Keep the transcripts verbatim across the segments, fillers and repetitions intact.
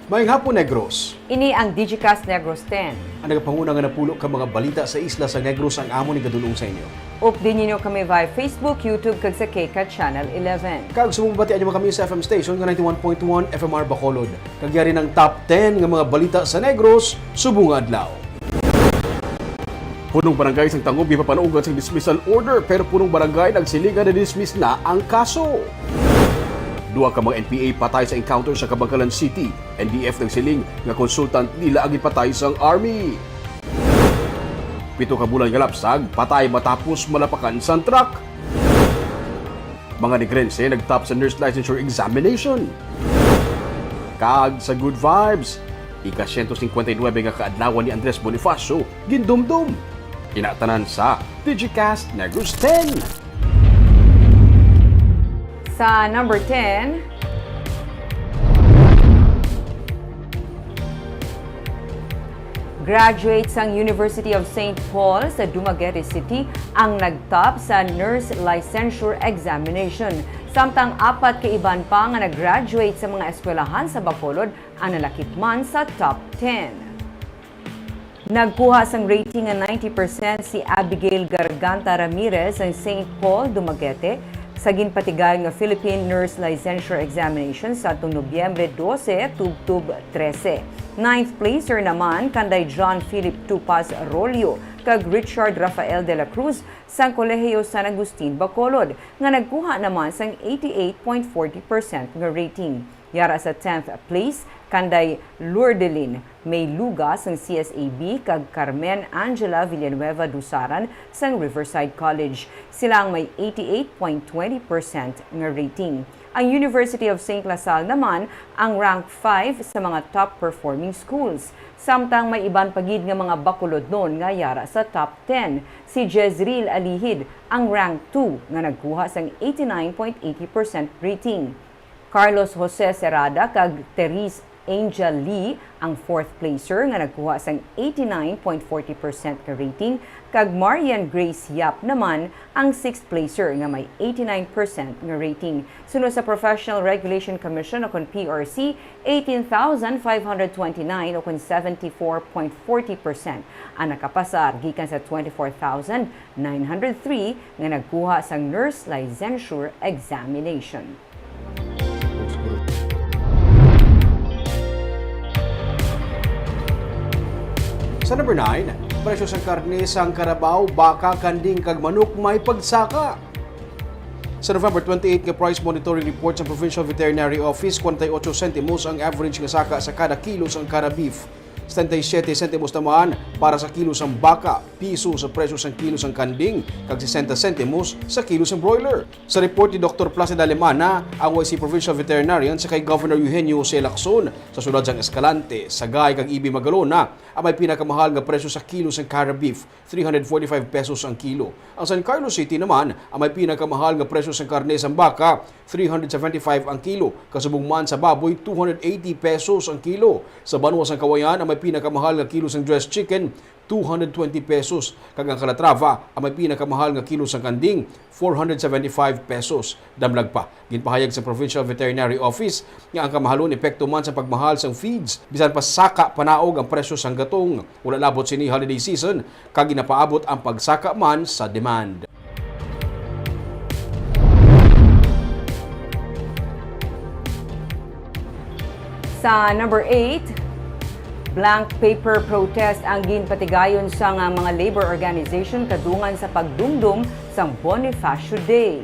Maayong hapon, Negros. Ini ang Digicast Negros ten. Ang nagapanguna nga napulo ka mga balita sa isla sa Negros ang amon igadul-ong sa inyo. Updi ninyo kami via Facebook, YouTube, kag sa K CAT Channel eleven. Kag subong mabatian nyo man kami sa F M station nga ninety-one point one F M R Bacolod. Kag yari na ang top ten nga mga balita sa Negros subong nga adlaw. Punong barangay sang Tangub ginpapanuogan sang dismissal order, pero punong barangay nagsiling nga na-dismiss na ang kaso. Duha ka mga N P A patay sa encounter sa Kabankalan City. N D F nagsiling nga consultant nila ang gipatay sang army. Pito ka bulan nga lapsag, patay matapos malapakan sang truck. Mga Negrense nag-top sa nurse licensure examination. Kag sa Good Vibes, ika siyento singkwenta y nuebe nga kaadlawan ni Andres Bonifacio gindumdom. Ina tanan sa Digicast Negros ten. Sa number ten, graduate sang University of Saint Paul sa Dumaguete City ang nag-top sa Nurse Licensure Examination, samtang apat ka iban pa nga nag-graduate sa mga eskwelahan sa Bacolod ang nalakip man sa top ten. Nagkuha sang rating nga ninety percent si Abigail Garganta Ramirez sang Saint Paul, Dumaguete, sa ginpatigayon nga Philippine Nurse Licensure Examination sadtong Nobyembre dose tubtob trese. Ninth placer naman kanday John Philip Tupas Rolio kag Richard Rafael de la Cruz sang Kolehiyo San Agustin, Bacolod, nga nagkuha naman sang eighty-eight point forty percent nga rating. Yara sa tenth place kanday Lourdelin May Luga sang C S A B kag Carmen Angela Villanueva Dusaran sang Riverside College. Sila ang may eighty-eight point twenty percent nga rating. Ang University of Saint La Salle naman ang rank five sa mga top performing schools. Samtang may iban pa gid nga mga Bacolodnon nga yara sa top ten. Si Jezreel Alihid ang rank two nga nagkuha sang eighty-nine point eighty percent rating. Carlos Jose Serrada kag Therese Angel Lee ang fourth placer nga nagkuha sang eighty-nine point forty percent nga rating, kag Marian Grace Yap naman ang sixth placer nga may eighty-nine percent nga rating. Suno sa Professional Regulation Commission, o kon P R C, eighteen thousand five hundred twenty-nine, o kon seventy-four point forty percent, ang nakapasar gikan sa twenty-four thousand nine hundred three nga nagkuha sang nurse licensure examination. Sa number nine, presyo sang karne sang karabaw, baka, kanding kag manok may pagsaka. Sa November twenty-eight nga price monitoring report sa Provincial Veterinary Office, kwarenta y ocho sentimos ang average nga saka sa kada kilo sang kara beef. Setenta y siete sentimos naman para sa kilo sang baka, piso sa presyo sang kilo sang kanding, kag sesenta sentimos sa kilo sang broiler. Sa report ni Doktor Placida Alemana, ang Y C Provincial Veterinarian, sa kay Governor Eugenio Jose Lacson, sa siyudad sang Escalante, Sagay, kag E B Magalona, ang may pinakamahal nga presyo sa kilo sang kara beef, three hundred forty-five pesos ang kilo. Ang San Carlos City naman ang may pinakamahal nga presyo sang karne sang baka, three hundred seventy-five ang kilo, kasubong man sa baboy, two hundred eighty pesos ang kilo. Sa banwa sang Kawayan, ang may pinakamahal nga kilo sang dressed chicken, two hundred twenty pesos, kag ang Calatrava ang may pinakamahal nga kilo sang kanding, four hundred seventy-five pesos. Damlag pa, ginpahayag sa Provincial Veterinary Office nga ang kamahalon epekto man sa pagmahal sang feeds, bisan pa saka panaog ang presyo sang gatong. Wala labot sini holiday season, kag ginapaabot ang pagsaka man sa demand. Sa number eight, blank paper protest ang ginpatigayon sang mga labor organization kadungan sa pagdumdom sang Bonifacio Day.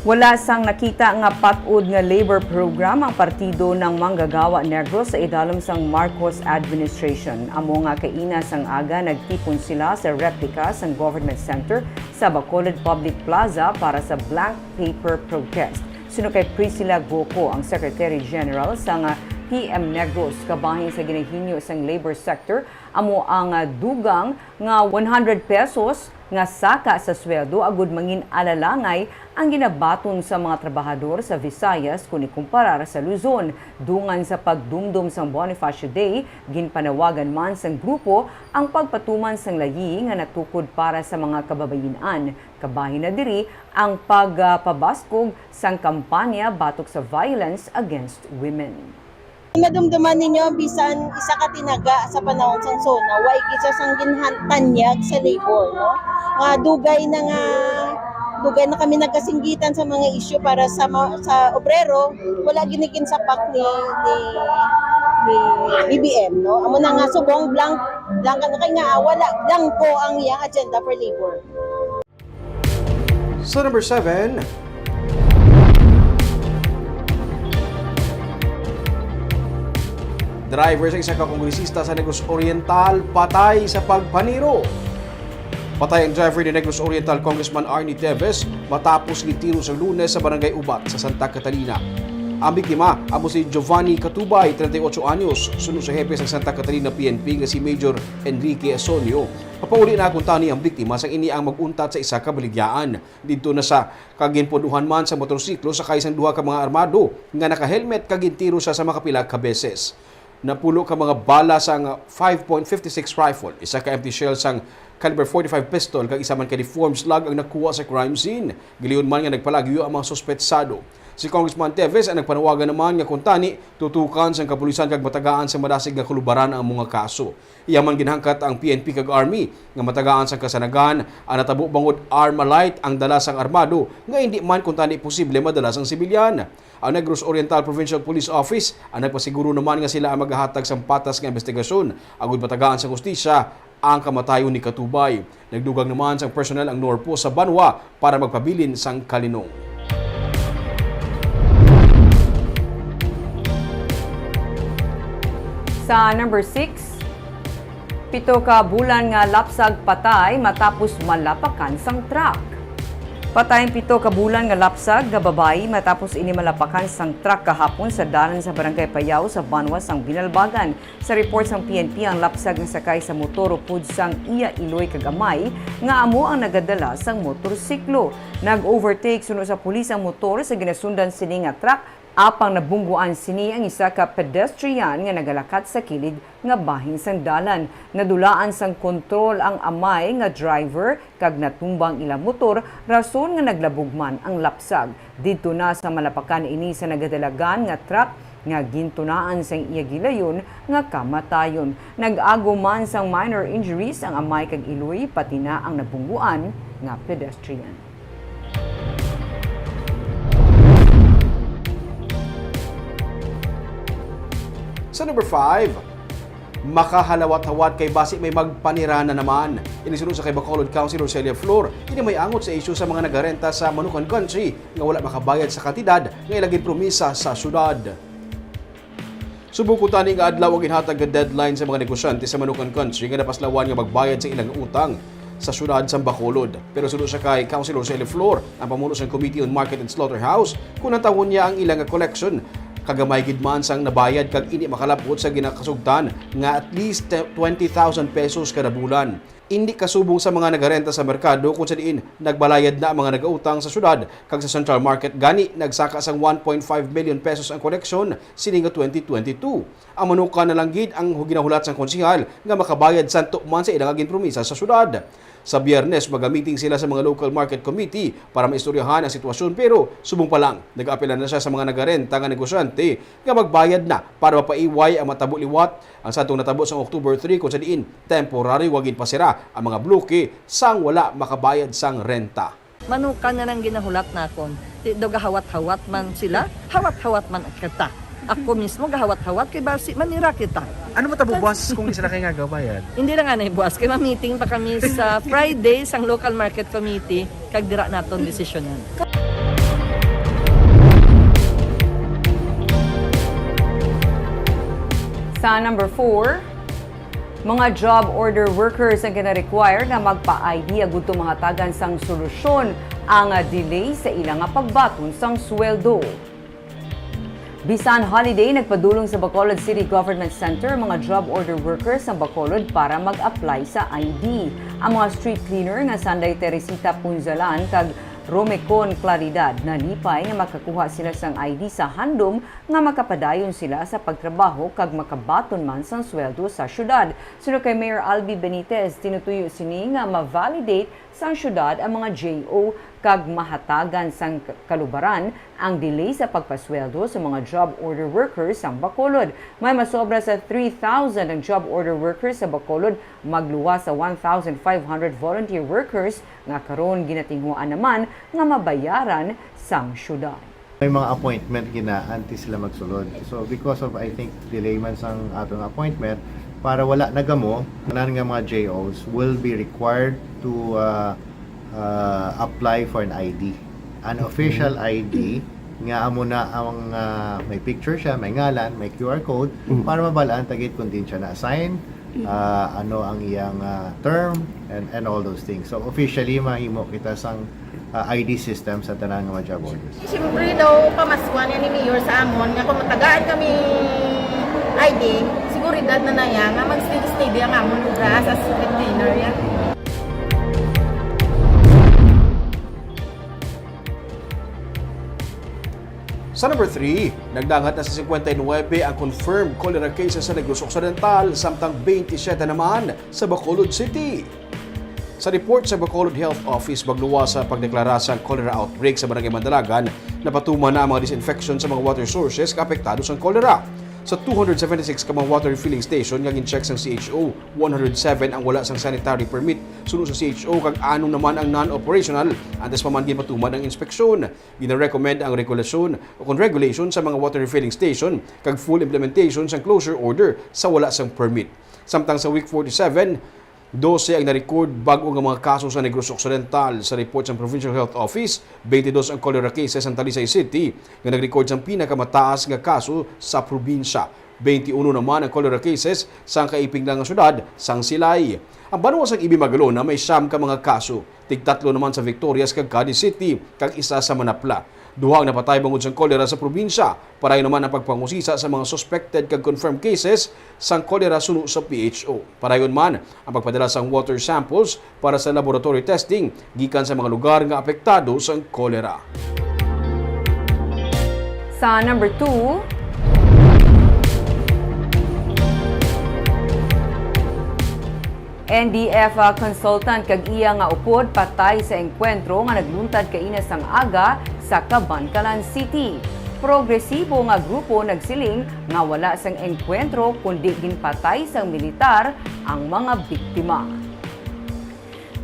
Wala sang nakita nga pat-od nga labor program ang partido ng Manggagawa Negros sa idalom sang Marcos administration. Amo nga kaina sang aga, nagtipon sila sa replika sang Government Center sa Bacolod Public Plaza para sa blank paper protest. Suno kay Priscilla Goco, ang Secretary General sang P M Negros, kabahin sa ginahinyo sang labor sector, amo ang dugang nga one hundred pesos nga saka sa sweldo agud mangin-alalangay ang ginabaton sa mga trabahador sa Visayas kon ikumparar sa Luzon. Dungan sa pagdumdom sang Bonifacio Day, ginpanawagan man sang grupo ang pagpatuman sang layi nga natukod para sa mga kababayin-an. Kabahin na diri ang pagpabaskog sang kampanya batok sa violence against women. Madumduman ninyo, bisan isa ka tinaga sa panahon sang SONA, way gid siya sang ginhan-, tanyag sa labor, no? Nga dugay na nga, dugay na kami nagkasinggitan sa mga issue para sa ma-, sa obrero, wala gid ni ginsapak ni, ni, ni B B M, no? Amo na nga subong blank, blank, ano kay nga, ah, wala, blanco ang iyang agenda for labor. Sa number seven, driver sa isa ka kongresista sa Negros Oriental patay sa pagpaniro. Patay ang driver ni Negros Oriental Congressman Arnie Teves matapos gitiro sa Lunes sa Barangay Ubat sa Santa Catalina. Ang biktima amo si Giovanni Catubay, treinta y ocho anyos, suno sa hepe sa Santa Catalina P N P nga si Major Enrique Asonio. Papauli na kuntani ang biktima sang ini ang mag-untat sa isa ka baligyaan. Didto na sa kaginpunuhan man sa motorsiklo sakay sang duha ka mga armado nga naka-helmet kag gintiro siya sa makapila ka beses. Napulo ka mga bala sang five point fifty six rifle, isa ka empty shell sang caliber forty-five pistol kag isa man ka deformed slug ang nakuha sa crime scene. Gileon man nga nagpalagyo ang mga suspetsado. Si Congressman Teves ang nagpanawagan naman nga kuntani tutukan sang kapulisan kag matagaan sa madasig nga kulubaran ang mga kaso. Iya man ginhangkat ang P N P kag Army nga matagaan sang kasanagan ang natabo bangod Armalite ang dala sang armado nga indi man kuntani posible madala sang sibilyan. Ang Negros Oriental Provincial Police Office ang nagpasiguro naman nga sila ang magahatag sang patas nga investigasyon agud matagaan sang hustisya ang kamatayon ni Catubay. Nagdugang naman sang personnel ang NORPO sa banwa para magpabilin sang kalinong. Sa number six, pito ka bulan nga lapsag patay matapos malapakan sang truck. Patay ang pito ka bulan nga lapsag nga babayi matapos ini malapakan sang truck kahapon sa dalan sa Barangay Payaw sa banwa sang Binalbagan. Sa report sang P N P, ang lapsag nga sakay sa motor upod sang iya iloy kag amay nga amo ang nagadala sang motorsiklo. Nag-overtake suno sa pulis ang motor sa ginasundan sini nga truck, apang nabungguan sini ang isa ka pedestrian nga nagalakat sa kilid nga bahin sang dalan. Nadulaan sang kontrol ang amay nga driver kag natumba ang ila motor, rason nga naglabog man ang lapsag. Didto na sa malapakan ini sa nagadalagan nga truck nga gintunaan sang iya gilayon nga kamatayon. Nag-agom man sang minor injuries ang amay kag iloy, pati na ang nabungguan nga pedestrian. Sa number five, makahalawat-hawat kay basi may magpanirana naman. Ini suno sa kay Bacolod Councilor Celia Flor, ini may angot sa isyu sa mga nagarenta sa Manukan Country nga wala makabayad sa kantidad nga ila ginpromisa sa syudad. Subong kuntani nga adlaw ang ginhatag nga deadline sa mga negosyante sa Manukan Country nga napaslawan nga magbayad sa ilang utang sa syudad sang Bacolod. Pero suno sa kay Councilor Celia Flor, ang pamuno sang Committee on Market and Slaughterhouse, kon natawon niya ang ila nga collection, kagamay gid man sang nabayad kag indi makalab-ot sa ginakasugtan nga at least twenty thousand pesos kada bulan. Indi kasubong sa mga nagarenta sa merkado, kung sa diin nagbalayad na ang mga nagautang sa syudad kag sa Central Market, gani nagsaka sang one point five million pesos ang koleksyon sini nga twenty twenty-two. Ang Manukan na lang gid ang ginahulat sang konsehal nga makabayad sa tuman sa ila nga ginpromisa sa syudad. Sa Biyernes, magamiting sila sa mga local market committee para maistoryahan ang sitwasyon, pero subong pa lang, nag-apela na siya sa mga nagarenta nga negosyante nga magbayad na para mapaiway ang matabo liwat ang sadtong natabo sang October three, kung sa diin temporary wa gid pasira ang mga bloke sang wala makabayad sang renta. Manukan na lang ginahulat nakon. Di daw gahawat-hawat man sila, hawat-hawat man kita. Ako mismo gahawat-hawat kay basi manira kita. Ano matabo, boss, kung di sila kay nga gabayad? Hindi lang anay, boss, kay ma-meeting pa kami sa Friday sang local market committee kag dira naton desisyonan. Sa number four, mga job order workers ang gina-require nga magpa-I D agud to mahatagan sang solusyon ang delay sa ila nga pagbaton sang sweldo. Bisan holiday, nagpadulong sa Bacolod City Government Center ang mga job order workers sa Bacolod para mag-apply sa I D. Ang mga street cleaner nga sanday Teresita Punzalan kag Romecon Claridad nalipay nga makakuha sila sang I D sa handom nga makapadayon sila sa pagtrabaho kag makabaton man sang sweldo sa syudad. Suno kay Mayor Albi Benitez, tinutuyo sini nga ma-validate sang syudad ang mga J O kag mahatagan sang k-, kalubaran ang delay sa pagpasweldo sa mga job order workers sang Bacolod. May masobra sa three thousand ang job order workers sa Bacolod, magluwas sa one thousand five hundred volunteer workers nga karon ginatinguhaan naman nga mabayaran sang syudad. May mga appointment gina antes sila magsulod. So, because of, I think, delay man sang atong appointment, para wala na gamo, tanan nga mga J Os will be required to, uh, uh, apply for an I D. An official I D nga amo na ang, uh, may picture siya, may ngalan, may Q R code, Mm. para mabalaan ta gid kung diin siya na-assign, uh, ano ang iyang, uh, term, and, and all those things. So, officially, mahimo kita sang, uh, I D system sa tanan nga mga job orders. Siyempre daw, pamaswan yan ni Mayor sa amon nga kung matagaan kami I D, seguridad na na yan nga mag-steady-steady ang amon obra as a street cleaner yan. Sa number three, nagdangat na sa singkwenta y nuwebe ang confirmed cholera cases sa Negros Occidental, samtang twenty-seven naman sa Bacolod City. Sa report sa Bacolod Health Office, magluwas sa pagdeklara sang cholera outbreak sa Barangay Mandalagan, napatuman na ang mga disinfection sa mga water sources nga apektado sang cholera. Sa two hundred seventy-six ka mga water refilling station nga gin-check sang C H O, one hundred seven ang wala sang sanitary permit suno sa C H O, kag anom naman ang non-operational, antes pa man ginpatuman ang inspeksyon. Gina-recommend ang regulasyon o kon regulation sa mga water refilling station kag full implementation sang closure order sa wala sang permit. Samtang sa Week forty-seven, dose ang na-record bag-o nga mga kaso sa Negros Occidental. Sa report sang Provincial Health Office, twenty-dos ang cholera cases ang Talisay City nga nag-record sang pinakamataas nga kaso sa probinsya. Twenty-uno naman ang cholera cases sang kaiping lang nga syudad sang Silay. Ang banwa sang Ibi Magalona may siyam ka mga kaso, tigtatlo naman sa Victorias kag Cadiz City, kag isa sa Manapla. Duha ang napatay bangod sang cholera sa probinsya. Padayon naman ang pagpangusisa sa mga suspected kag confirmed cases sang cholera suno sa P H O. Padayon man ang pagpadala sang water samples para sa laboratory testing gikan sa mga lugar nga apektado sang cholera. Sa number two, N D F, ah, consultant kag iya nga upod patay sa engkwentro nga nagluntad kaina sang aga sa Kabankalan City. Progresibo nga grupo nagsiling nga wala sang engkwentro kundi ginpatay sang militar ang mga biktima.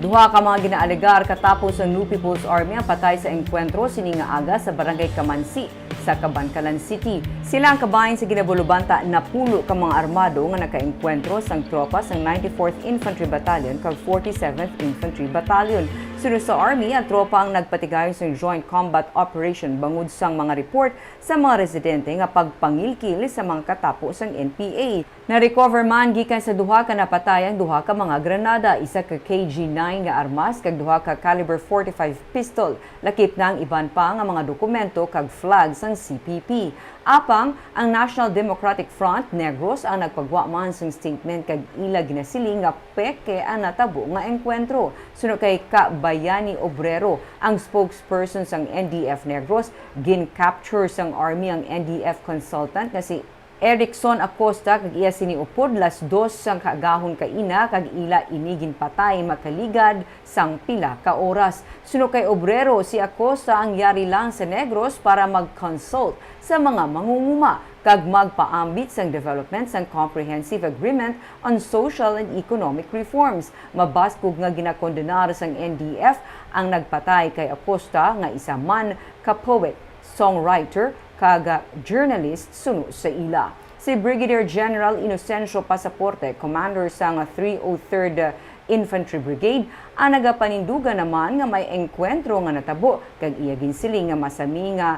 Duha ka mga ginaalegar katapos sang New People's Army ang patay sa engkwentro sini nga aga sa Barangay Kamansi sa Kabankalan City. Sila ang kabahin sa ginabulo-banta napulo ka mga armado nga nakaengkwentro sang tropa sang ninety-fourth Infantry Battalion kag forty-seventh Infantry Battalion. Suno sa Army, ang tropa ang nagpatigayon sang joint combat operation bangod sang mga report sa mga residente nga pagpangilkil sa mga katapo sang N P A. Na-recover man gikan sa duha ka napatay ang duha ka mga granada, isa ka K G nine nga armas kag duha ka caliber forty-five pistol. Lakip na ang iban pa nga mga dokumento kag flag sang C P P. Apang ang National Democratic Front Negros ang nagpagwa man sang statement kag ila ginasiling nga peke ang natabo nga engkwentro. Suno kay Kabayani Obrero, ang spokesperson sang N D F Negros, gin-capture sang Army ang N D F consultant nga si Erickson Acosta kag iya sini upod las dos sang kaagahon kaina kag ila ini ginpatay makaligad sang pila ka oras. Suno kay Obrero, si Acosta ang yari lang sa Negros para mag-consult sa mga mangunguma kag magpaambit sang development sang Comprehensive Agreement on Social and Economic Reforms. Mabaskog nga ginakondenar sang N D F ang nagpatay kay Acosta nga isa man ka poet, songwriter, kag journalist suno sa ila. Si Brigadier General Inocencio Pasaporte, commander sang three oh third Infantry Brigade, ang nagapanindugan naman nga may engkwentro nga natabo, kag iya ginsiling nga masami nga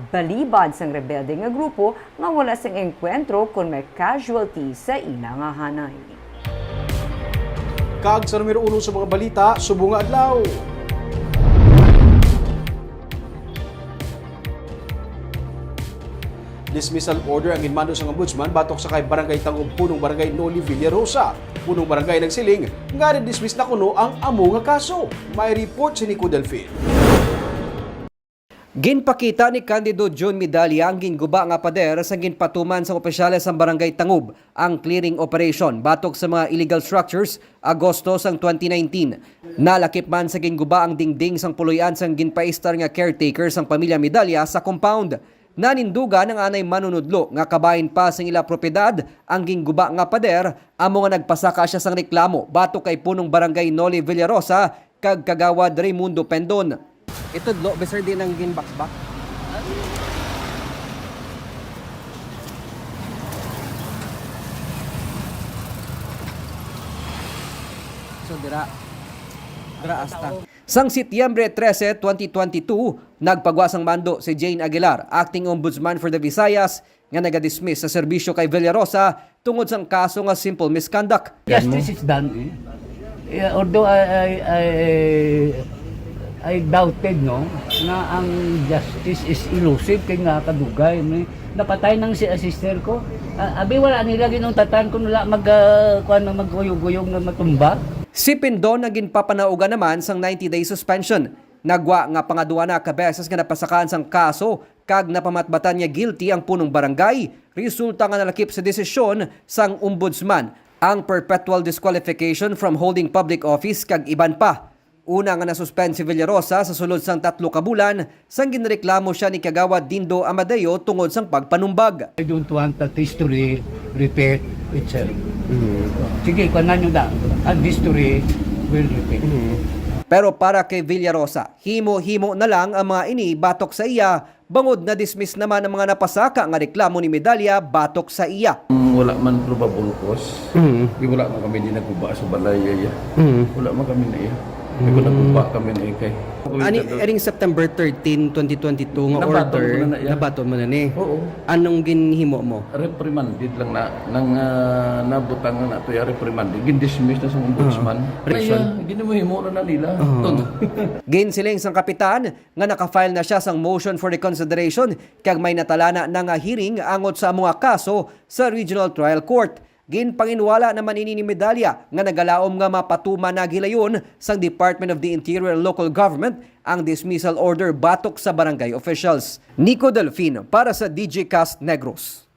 balibad sang rebelde nga grupo nga wala sing engkwentro kon may casualty sa ila nga hanay. Kag sa numero uno sa mga balita subong nga adlaw. Dismissal order ang ginmando sang Ombudsman batok sa kay Barangay Tangob Punong Barangay Noli Villarosa. Punong Barangay nagsiling nga na-dismiss na kuno ang amo nga kaso. May report si Nico Delfin. Ginpakita ni Candido Jun Medalla ang ginguba nga pader sang ginpatuman sang opisyales sang Barangay Tangub ang clearing operation batok sa mga illegal structures, Agosto sang twenty nineteen. Nalakip man sa ginguba ang dingding sang puloy-an sang ginpaistar nga caretaker sang pamilya Medalla sa compound. Nanindugan ang anay manunudlo nga kabahin pa sang ila propiedad ang ginguba nga pader, amo nga nagpasaka sia sang reklamo batok kay Punong Barangay Noli Villarosa kag Kagawad Raymundo Pendon. Itudlo, bisan di nang ginbakbak. So, dira. Dira hasta. Sang Setyembre trese, twenty twenty-two, nagpagwa sang mando si Jane Aguilar, Acting Ombudsman for the Visayas, nga nagadismiss sa serbisyo kay Villarosa tungod sang kaso nga simple misconduct. Justice is done, eh. Yeah, although I, I, I, I doubted, no, na ang justice is elusive kay nga kadugay, no? Napatay nang si sister ko. Ah, abi, wala nila ginuntatan kung wala mag, ah, kuwan, na maguyog-uyog na matumba. Si Pendon ang ginpapanaugan naman sang ninety-day suspension. Nagwa nga pangaduha na ka beses nga napasakaan sang kaso kag napamatbatan nga guilty ang punong barangay, resulta nga nalakip sa desisyon sang ombudsman ang perpetual disqualification from holding public office kag iban pa. Una nga nasuspend si Villarosa sa sulod sang tatlo ka bulan sang ginreklamo sia ni Kagawad Dindo Amadeo tungod sang pagpanumbag. I don't want that history repeat itself. Mm. Sige, kuhanan nyo na. Ang history will repeat. Mm. Pero para kay Villarosa, himo-himo na lang ang mga ini batok sa iya, bangod na-dismiss naman ang mga napasaka nga reklamo ni Medalla batok sa iya. Mm, wala man probable cause. Mm. Di, wala man kami di nagkuba sa balay, iya. Mm. Wala man kami na iya. Di ko Mm. nagkuba kami na ikay. Ani, ening September thirteen, twenty twenty-two nga Nabaton order, ko na na iya. nabaton mo na ni. Oo. Anong ginhimo mo? Reprimanded lang na, nang, ah, nabutang na to iya, reprimanded. Gin-dismiss na sa ombudsman. Ah. Reason? Kaya, ginhimo-himo na na nila. Oo. Ton. Ginsiling sang kapitan nga naka-file na siya sang motion for reconsideration kag may natalana na nga hearing angot sa amo nga kaso sa Regional Trial Court. Ginpanginwala naman ini ni Medalla nga nagalaom nga mapatuman na gilayon sang Department of the Interior and Local Government ang dismissal order batok sa barangay officials. Nico Delfin para sa D J Cast Negros.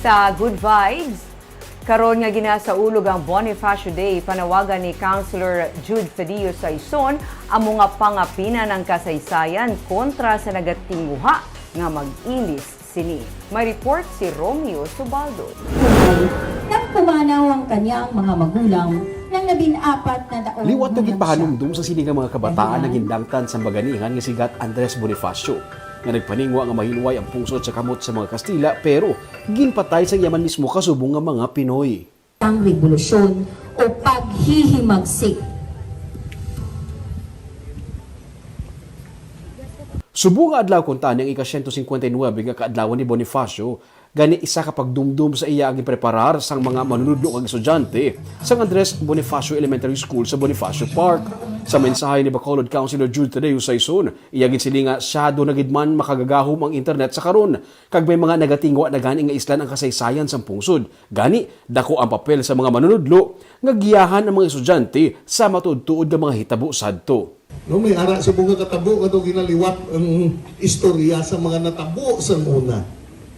Sa Good Vibes, karon nga ginasaulog ang Bonifacio Day, panawagan ni Councilor Jude Fedillo Saison amo nga pangapinan ang kasaysayan kontra sa nagatinguha nga mag-ilis sini. May report si Romeo Subaldo. Nagpumanaw ang kanyang mga magulang nang labing-apat na taon. Liwat nga ginpahanumdom sa sini nga mga kabataan ang gindangtan sa baganihan nga si Gat Andres Bonifacio, nga nagpaningwa nga mahilway ang pungsod sa kamot sa mga Kastila, pero ginpatay sa iya man mismo kasubong nga mga Pinoy. Ang rebolusyon o paghihimagsik. Subong nga adlaw kuntani ang ika-siyento singkwenta y nuwebe nga kaadlawan ni Bonifacio, gani isa ka pagdumdom sa iya ang ginpreparar sang mga manunudlo kag estudyante sang Andres Bonifacio Elementary School sa Bonifacio Park. Sa mensahe ni Bacolod Councilor Jude Tadeo Saison, iya ginsiling nga siyado na gid man makagagahom ang internet sa karon, kag may mga nagatingwa na gani nga islan ang kasaysayan sang pungsod. Gani, dako ang papel sa mga manunudlo nga giyahan ang mga estudyante sa matuod-tuod nga mga hitabo sadto. No, may ara sa mga katabo nga to ginaliwat ang istorya sa mga natabo sang una.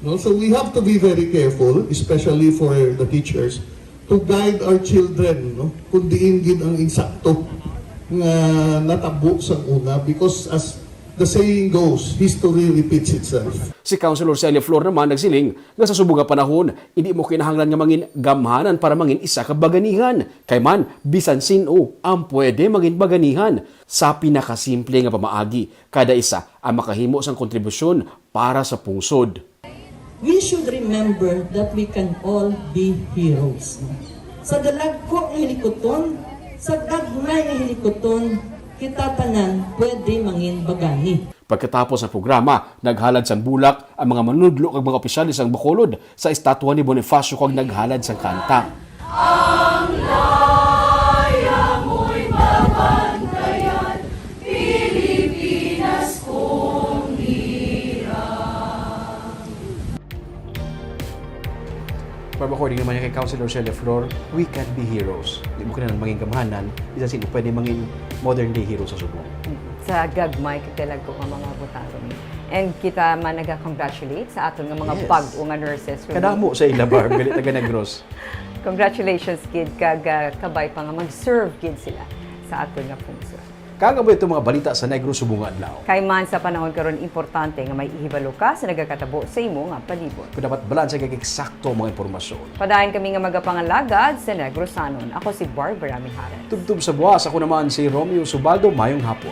No, so we have to be very careful, especially for the teachers, to guide our children, no, kung diin gid ang insakto nga natabo sang una, because as the saying goes, history repeats itself. Si Councilor Celia Flor naman nagsiling nga sa subong nga panahon, hindi mo kinahanglan nga mangin gamhanan para mangin isa ka baganihan. Kay man, bisan sin-o ang pwede mangin baganihan. Sa pinakasimple nga pamaagi, kada isa ang makahimo sang kontribusyon para sa pungsod. We should remember that we can all be heroes. Sa dalagko nga hilikuton, sa gagmay nga hilikuton, kita tanan pwede mangin bagani. Pagkatapos sa programa, naghalad sang bulak ang mga manunudlo kag mga opisyales sang Bacolod sa estatwa ni Bonifacio kag naghalad sang kanta. Ang laya mo'y babantayan, Pilipinas kong hirang. Barbara, recording naman Kay Councilor Shirley Flor, we can be heroes. Di mo kinahanglan mangin gamhanan, bisan sino pwede mangin modern day hero sa Subo. Sa gagmay kag dalagko nga mga butang, Romy. And kita man naga-congratulate sa aton nga mga Yes. bag-o nga nurses, Romy. Kadamo sa ila, Barb, gali taga Negros. Congratulations gid kag ah, kabay pa nga mag-serve gid sila sa aton nga pungsod. Kag amo itong mga balita sa Negros subong nga adlaw. Kay man sa panahon karon, importante nga may ihibalo ka sa nagakatabo sa imo nga palibot. Kung dapat balanse kag eksakto ang mga impormasyon. Padayon kami nga magapangalagad sa Negrosanon. Ako si Barbara Mijares. Tubtob sa buwas, ako naman si Romeo Subaldo. Mayong hapon.